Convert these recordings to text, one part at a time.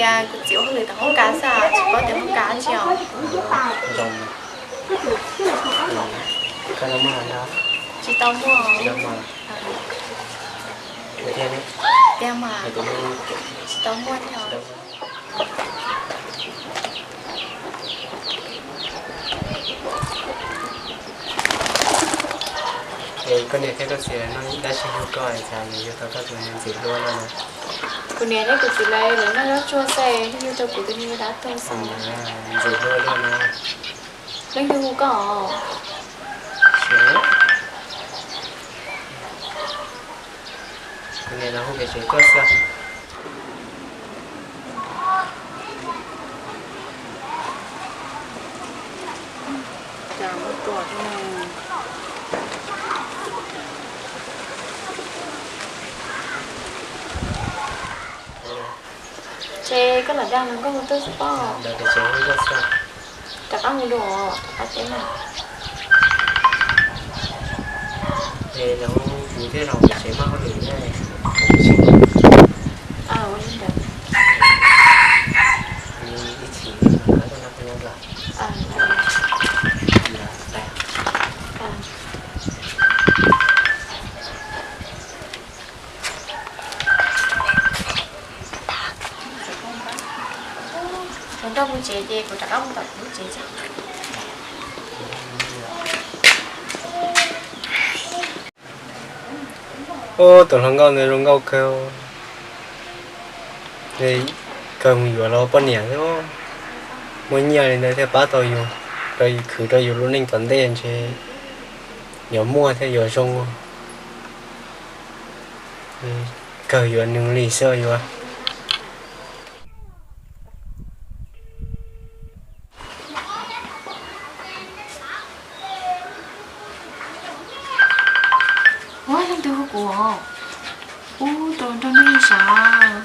Tias kuv txiv ua hauj lwm tom hoob kas xwb, tsis paub tias hoob kas dab tsi os. Tsis tau muaj. Tiag mas, tsis tau muaj thiab os. Es koj niam thiab koj txiv no dab tsi yug koj es cas yug tau koj tus ntxim hlub no? Kuv niam thiab kuv txiv lawv noj zaub tsuag xwb, yug tau kuv tus me dab tuag xwb. Ntxim hlub luaj no. Leej twg hu koj os? Kuv niam los hu pem tsev tuaj xwb. Ces koj lam dag los nkauj hu tuaj xwb pob. Rov qab hu dua, rov qab teb na. Es lawv kuv thiaj los pem tsev maj hauj lwm ne. Ua li ntawd. Ib chim no kuv nyob dua. Mus nrog kuv tsev ces kuv rov qab mus tom kuv lub tsev. Ub, tus hluas nkauj ntawd zoo nkauj kawg. Kawg mus yuav los poj niam xwb, muaj nyiaj li ntawd thiaj pab tau yus, rau yus khwv rau yus lub neej tom ntej ntshe yuav muaj thiab yuav zoo. Kawg yuav nws li xwb yuav. Ua, leej twg hu kuv os? Ub, tus nrog neb sav,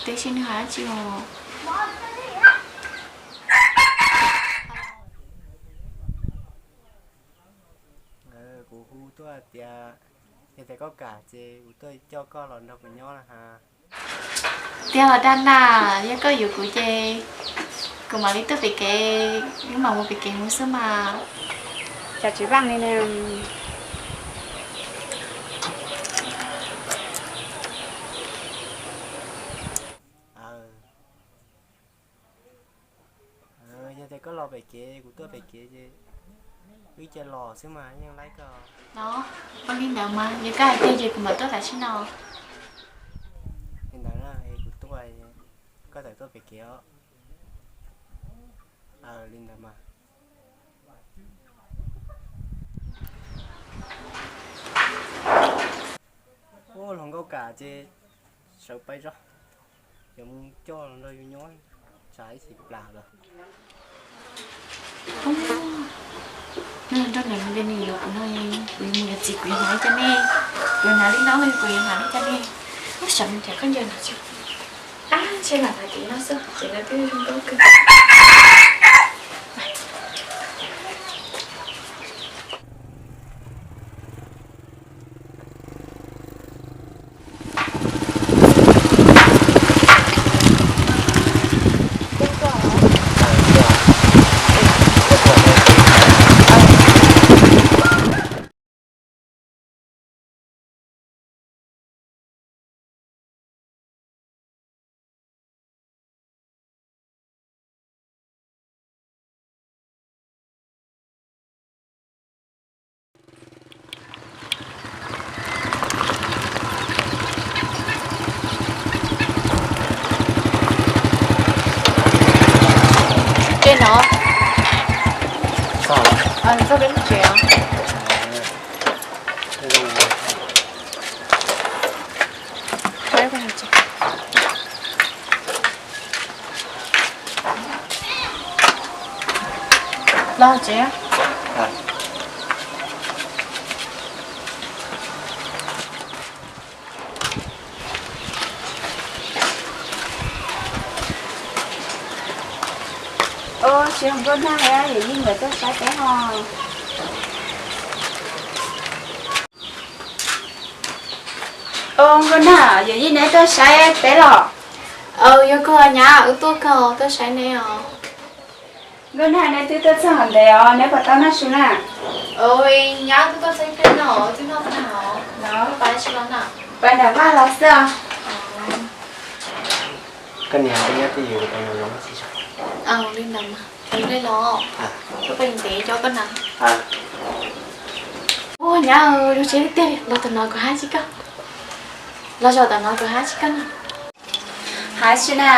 teb seb nws hais dab tsi os. Kuv hu tuaj tias, yog tias koj kam ces kuv tuaj coj koj los nrog kuv nyob na has. Tiag los dag na, yog koj yuav kuv ces kuv mam li tuaj pem kev, wb mam mus pem kev mus xwb mas. Cas tsis vam li ne. Yog tias koj los pem kev, kuv tuaj pem kev ces wb cia los xwb mas yeej laib koj. No, ua li ntawd mas yog koj hais tiag ces kuv mam tuaj tam sim no. Li ntawd na, kuv tuaj, koj tawm tuaj pem kev os. Li ntawd mas. Ub, hluas nkauj kam ces sawv pais zog, yuav mus coj los nrog yus nyob, tsam ib chim plam lawm. Nws nrog nws mus ces nws yuav kuv no, kuv yuav mus yuav txiv kuv yuav hnav li cas ne? Kuv yuav hnav li no kuv yuav hnav li cas ne? Ub, xyov nws cov khaub ncaws no tsis, ab, ntshe lam hnav tim no xwb, tim no twb zoo nkauj kawg. Tej no, txog peb lub tsev os. Los tsev. Ua tsis nkauj nag, yawm yij nkawd tuaj saib peb ho. Ua nkauj nag, yawm yij neb tuaj saib peb los? Yog koj nyab, wb tuaj kawg, tuaj saib neb os. Nkauj Nag, neb twb tuaj txog ntev os, neb puas tau noj su na? Nyab, wb tuaj txog ib pliag no, wb twb noj tag os. Pab nram vaj los xwb os. Koj niam, koj nyob twj ywm, li ntawd mas, tuaj pem ntev cov koj na. Ua nyab, zoo siab tiag tiag li, los tom no kuv hab tsis koj, los zaum tom no kuv hab tsis koj na. Hab tsis na.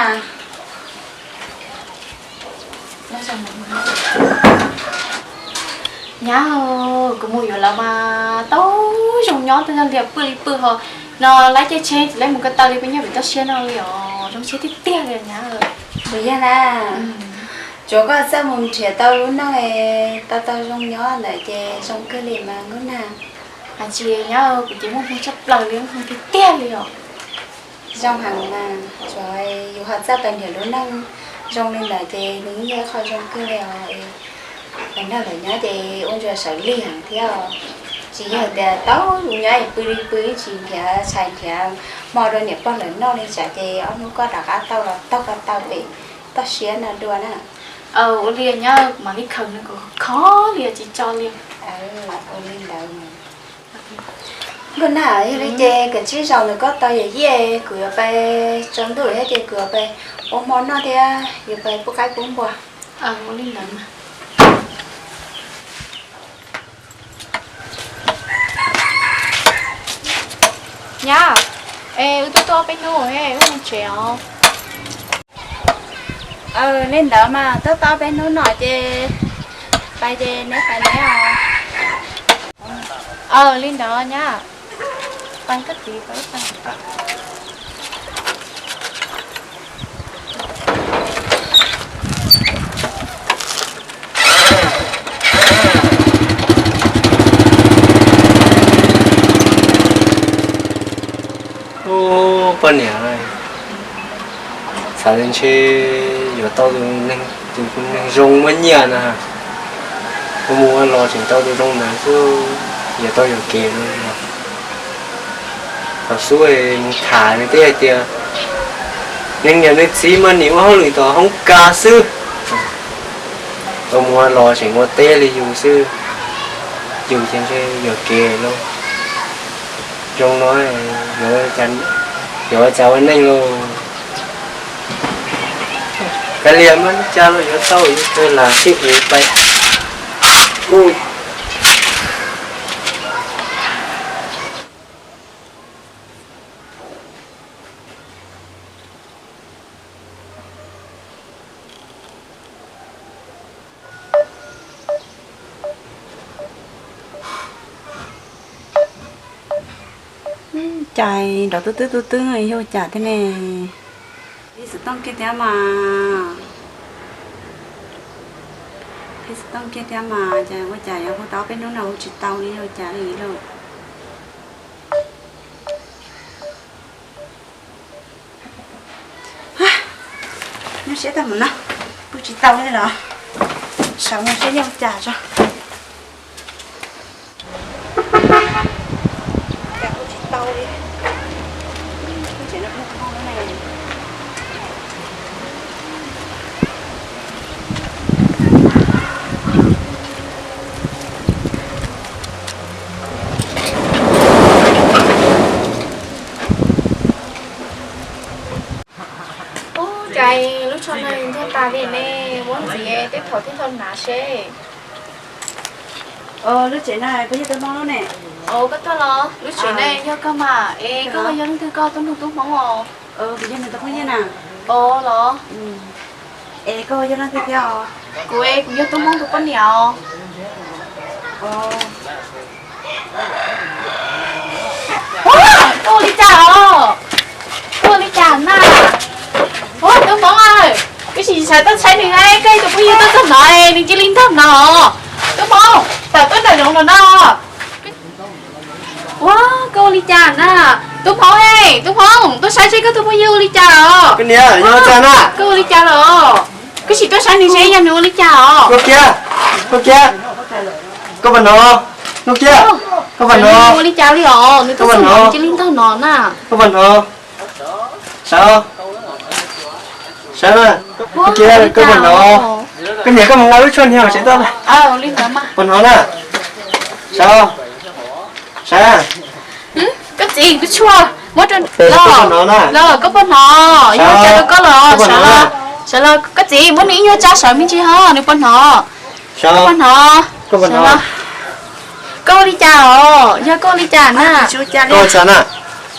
Nyab, kuv mus yuav lawv mas tau zoo nyob, twb yog ntiag pw li pw ho no, lawv caij tsheb tsis lawv mus ko taw li peb nyob pem toj siab no li os, zoo siab tiag tiag li nyab. Puas yog na? Tsuav koj txawj mus nrhiav tau lub neej tau tau zoo nyob ntawd ces zoo kawg li mas Nkauj Nag. Hais tsis nyab, kuv ces muaj hmoo tshaj plaws li, muaj hmoo tiag tiag li os. Zoo heev mas, tsuav yus ho txawj pais nrhiav lub neej zoo li ntawd ces nws yeej yog ib qho zoo kawg li os. Pais nrog lawv nyob ces ua ntsuas sawv lig heev thiab os. Tsis yog tias tau yus nyob es pw li pw, tsis nrhiav tshais nrhiav hmo rau niam pog lawv noj li tsam ces ob hnub koj rov qab tau los taug ko taw pem toj siab no dua na. Ua li nyab, kuv mam li khaws nws, kuv kho li tsis tso li. Ua li ntawd. Nkauj Nag, yog li ces kav tsij zaum ntawm koj tau yawm yij, kuv yuav pais tsaus ntuj thiab ces kuv yuav pais ua hmo noj thiab yuav pais pub qaib pub npua. Ua li ntawd mas. Nyab, es wb tuaj tuaj ob peb hnub, wb mus tsev os. Li ntawd mas tuaj tau ob peb hnub no ces pais ces neb pais neb os. Li ntawd nyab, pais koj txiv pais. Ub, poj niam, xav li ntshe yuav tau tus neeg zoo muaj nyiaj na. Ua mus ua los tseem tau tus zoo ntawd xwb, yuav tau yuam kev no. Thaum xub mus tham nws thiaj hais tias neeg niam neeg txiv mas nim ua hauj lwm tom hoob kas xwb. Ua mus ua los tseem ua teb li yus xwb, yus ces ntshe yuam kev lauj. Zoo no yuav ua cas ua neej lauj. Kav liam, muaj li cas los yuav tau, yuav kawg lam sib hu pais. Cas nrov twb twb twb twb, yog ua cas thiab ne? Qhib xov tooj kiag thiab mas. Qhib xov tooj kiag thiab mas, cas ua cas yuav hu tau ob peb hnub no hu tsis tau li, yog ua cas li lauj? Nyuaj siab tag mus no, hu tsis tau li los, sawv mus seb yog ua cas tso. Cas hu tsis tau li. Ub, cas lub tsho no ntuag tas li ne, muab ntxiv tej thaum thiaj tau hnav seb. Lub tsev no puas yog Tub Hmoob lub ne? Koj tuaj los? Lub tsev ne yog koj mas, es koj yog leej twg, koj tuaj nug Tub Hmoob os? Kuv yog nws tus phooj ywg na. Os los? Es koj yog leej twg thiab os? Kuv es kuv yog Tub Hmoob tus poj niam os. Koj ua li cas os? Koj ua li cas na? Ua, Tub Hmoob, koj sim xav tuaj saib nws, koj tus phooj ywg tuaj txog no nws cia li nrog no. Tub Hmoob, tawm tuaj nram zoov no no. Ua, koj ua li cas na? Tub Hmoob, Tub Hmoob, tuaj saib seb koj tus phooj ywg ua li cas os. Koj ua li cas los? Koj sim tuaj saib nws seb yog nws ua li cas os. Koj puas hnov? Koj puas hnov? Ua li cas li os, nws tuaj txog no nws cia li nrog no na. Koj puas hnov? Sawv. Sawv na, koj puas hnov? Koj niam koj mus nqa lub tshuaj niag tsev toj na. Puas hnov na? Sawv, sawv. Koj txiv, kuv tshuaj muab rau los. Los koj puas hnov? Yog ua cas rau koj los? Sawv los, sawv los, koj txiv, muab nws ib nyuag tsa sawv me ntsis ho nws puas hnov. Koj puas hnov? Koj ua li cas os? Yog koj ua li cas na? Koj ua cas na?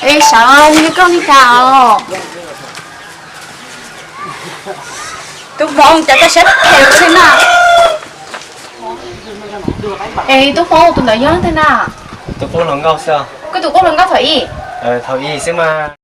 Es sawv, yog koj ua li cas os? Tub Hmoob, cas koj siab phem ua luaj na? Es Tub Hmoob, tus ntawd yog leej twg na? Tus qub hluas nkauj xwb. Koj tus qub hluas nkauj thaum ub? Thaum ub xwb mas.